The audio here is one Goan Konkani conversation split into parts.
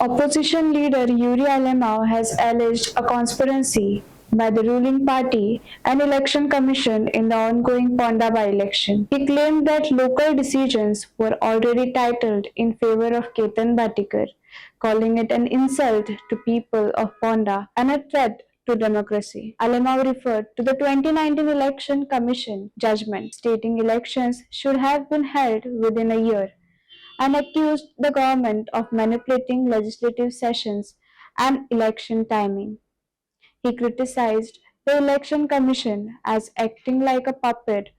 Opposition leader Yuri Alemao has alleged a conspiracy by the ruling party and election commission in the ongoing Ponda by-election. He claimed that local decisions were already titled in favor of Ketan Bhatikar, calling it an insult to people of Ponda and a threat to democracy. Alemao referred to the 2019 Election Commission judgment, stating elections should have been held within a year and accused the government of manipulating legislative sessions and election timing. He criticized the Election Commission as acting like a puppet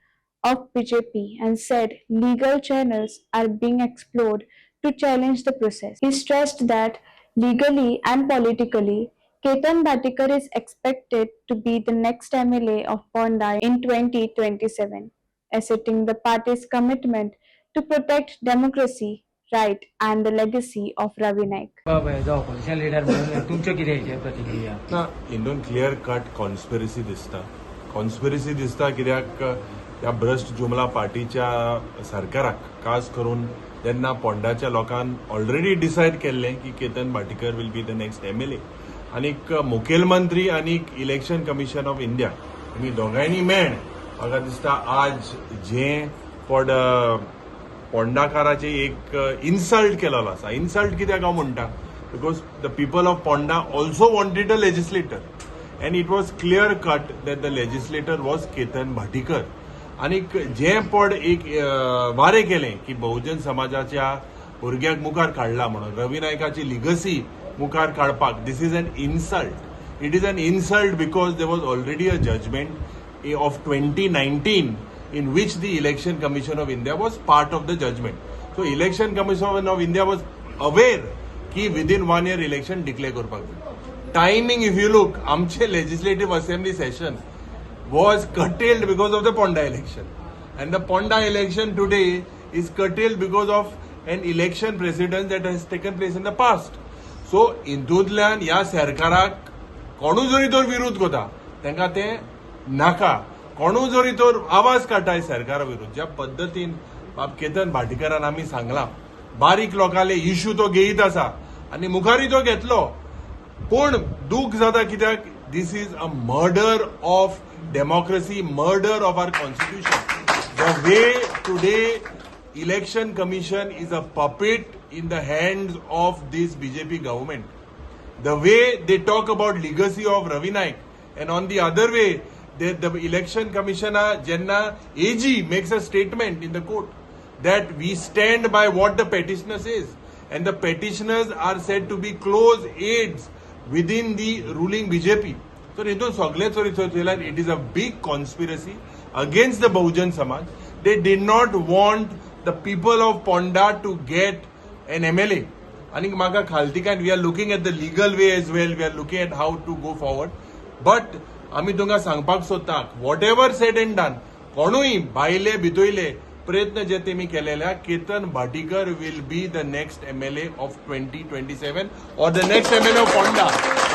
of BJP and said legal channels are being explored to challenge the process. He stressed that legally and politically, Ketan Bhatikar is expected to be the next MLA of Ponda in 2027, asserting the party's commitment to protect democracy, right, and the legacy of Ravi Naik. बाब एज अ ऑपोजिशन लिडर म्हणून तुमच्यो कितें हेचेर प्रतिक्रिया? ना, हितून क्लियर कट कॉन्स्पिरसी दिसता. कॉन्स्पिरसी दिसता कित्याक त्या भ्रश्ट जुमला पार्टीच्या सरकाराक, खास करून जेन्ना पोंडाच्या लोकान ऑलरेडी डिसायड केल्लें की Ketan Bhatikar will be the next MLA, आनीक मुखेलमंत्री आनी इलेक्शन कमिशन ऑफ इंडिया आनी दोगांयनी मेळून म्हाका दिसता आज जें पोंडाकाराचे एक इन्सल्ट केलेलो आसा. इन्सल्ट कित्याक हांव म्हणटा? Because the people of Ponda also wanted a legislator and it was clear cut that the legislator was Ketan Bhatikar. आनीक जें पड एक वारें केलें की बहुजन समाजाच्या भुरग्याक मुखार काडला म्हणून, रवी नायकाची लिगसी मुखार काडपाक, this is an insult. It is an insult because there was already a judgment of 2019 in which the Election Commission of India was part of the judgment. So Election Commission of India was aware की within one year election declare करपाक जाय. Timing, if you look, आमचे legislative assembly session was curtailed because of the Ponda election. And the Ponda election today is curtailed because of an election precedent that has taken place in the past. So हितूंतल्यान ह्या सरकाराक कोणूय जरी तर विरोध करता, तांकां तें नाका. कोणूय जरी तर आवाज काडटाय सरकारा विरुद्ध, ज्या पद्दतीन बाब केतन भाटीकरान आमी सांगलां, बारीक लोकांले इश्यू तो घेयत आसा आनी मुखारूय तो घेतलो. पूण दूख जाता कित्याक this is a murder of democracy, murder of our constitution. The way today Election Commission is a puppet in the hands of this BJP government, the way they talk about legacy of Ravi Naik, and on the other way, the election commissioner जेन्ना AG makes a statement in the court that we stand by what the petitioner says, and the petitioners are said to be close aides within the ruling BJP. So हितून सगळे चोरी चोयल्यार it is a big conspiracy against the Bahujan Samaj. They did not want the people of Ponda to get an MLA. आणि म्हाका खालतीकान we are looking at the legal way as well. We are looking at how to go forward, but आमी तुमकां सांगपाक सोदता, whatever said and done, कोणूय भायले भितोयले प्रयत्न जे तेमी केलेले, Ketan Bhatikar will be the next MLA of 2027 or the next MLA of Ponda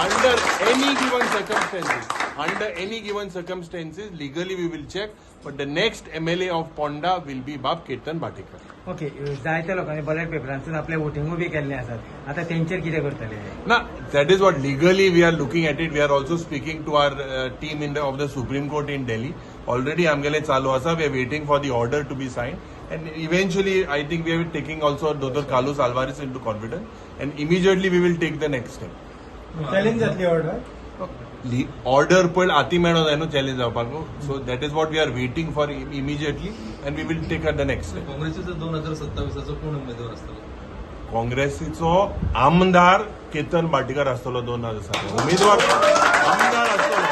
under any given circumstances. Under any given circumstances, legally we will check, but the next MLA of Ponda will be बाब केतन भाटीकर. ओके, जायत्या लोकांनी बॅलेट पेपरांसून आपले वोटिंगूय बी केल्ले आसात. आतां तेंचेर कितें करतले? ना, that is what legally we are looking at it. We are also speaking to our team in the of the Supreme Court in Delhi. Already आमगेले चालू आसा. We are waiting for the order to be signed and eventually I think we are taking also Dr. Carlos Alvarez into confidence and immediately we will take the next step. Challenge जातली ऑर्डर? ऑर्डर पयर आती मेळो जाय न्हू चॅलेंज जावपाक. So that is what we are waiting for immediately and we will take the next step. काँग्रेसीचो 2027चो कोण उमेदवार आसतलो? काँग्रेसीचो आमदार केतन भाटीकर आसतलो. 2007 उमेदवार आमदार आसतलो.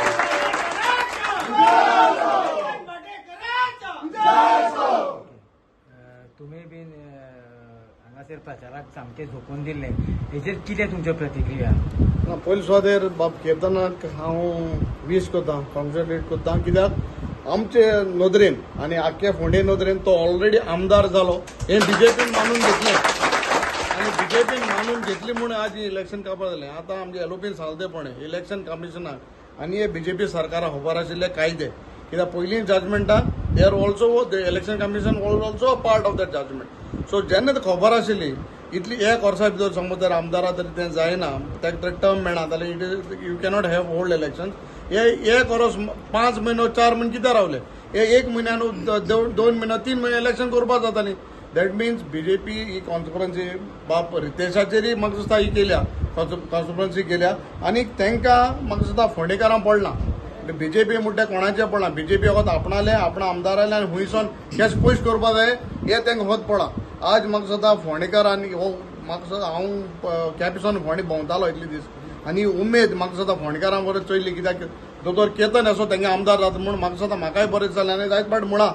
तुमी बीन हांगासर प्रचाराक सामकें झोकून दिल्लें, हेजेर कितें तुमच्यो प्रतिक्रिया? ना, पयले सुवातेर बाब केतनाक हांव वीश करता, कॉंग्रेच्युलेट करता, कित्याक आमचे नदरेन आनी आख्ख्या फोंडे नदरेन तो ऑलरेडी आमदार जालो हें बीजेपीन मानून घेतलें आनी बीजेपीन मानून घेतली म्हूण आज इलेक्शन काबार जालें. आतां आमचे एलओपीन सांगले तें इलेक्शन कमिशनाक आनी हे बीजेपी सरकाराक खबर आशिल्ले कायदे, कित्याक पयलीं जजमेंटान they are also, the Election Commission was also a part of that judgment. So जेन्ना ते खबर आशिल्ली इतली एक वर्सा भितर समज जर आमदारा तरी तें जायना, ताका तर टर्म मेळना जाल्यार it is you cannot have hold election. हे एक वर्स 5 म्हयनो, 4 म्हयने कित्याक रावले? हे एक म्हयन्यान, 2 म्हयनो, 3 म्हयने इलेक्शन करपाक जाताली. That means BJP he कॉन्स्पिरन्सी बाब रितेशाचेरय म्हाका दिसता ही केल्या, कॉन्स्पिरन्सी केल्या आनी तांकां म्हाका दिसता फोंडेकारां पडलां. बीजेपी म्हणटा कोणाचें पडलां? बीजेपी फकत आपणाले आपणा आमदाराले आनी हुंयसोन केस पयस करपा जाय हें तांकां फकत पडलां. आज म्हाका दिसता फोंडेकार आनी हो म्हाका दिसता हांव केपेंसून फोंडे भोंवतालो इतले दीस आनी उमेद म्हाका दिसता फोंडेकारां बरें चोयली, कित्याक दोतोर केतन असो तेंगे आमदार जाता म्हूण म्हाका दिसता म्हाकाय बरें जालें. आनी जायत फावट म्हळां,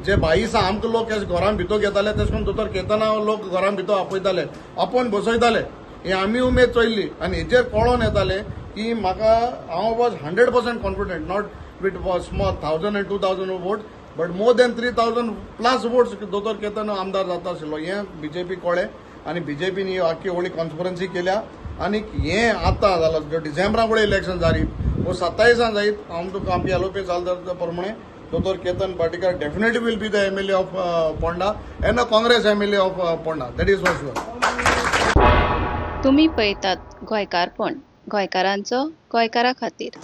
जे भाई आसा आमकां लोक अशे घरान भितर घेताले, तशें करून दोतोर केतना लोक घरान भितर आपयताले, आपोवन बसयताले. ही आमी उमेद चोयल्ली आनी हेजेर कळोन येतालें की म्हाका हांव was 100% confident, not with small thousand and 2,000 vote, but more than 3,000 plus votes दोतोर केतन आमदार जाता आशिल्लो. हें बीजेपी कळ्ळें आनी बीजेपीन ही आख्खी व्हडली कॉन्स्पिरन्सी केल्या. आनी हें आतां जालां, डिसेंबराक फुडें इलेक्शन जारीत वो 27आं जायत, हांव तुका आमची एलओपी चलता प्रमाणे दोतोर Ketan Bhatikar definitely will be the MLA of Ponda and a Congress MLA of Ponda, that is for sure. तुम्ही पळयतात गोंयकारपण, गोंयकारांचो गोंयकारा खातीर.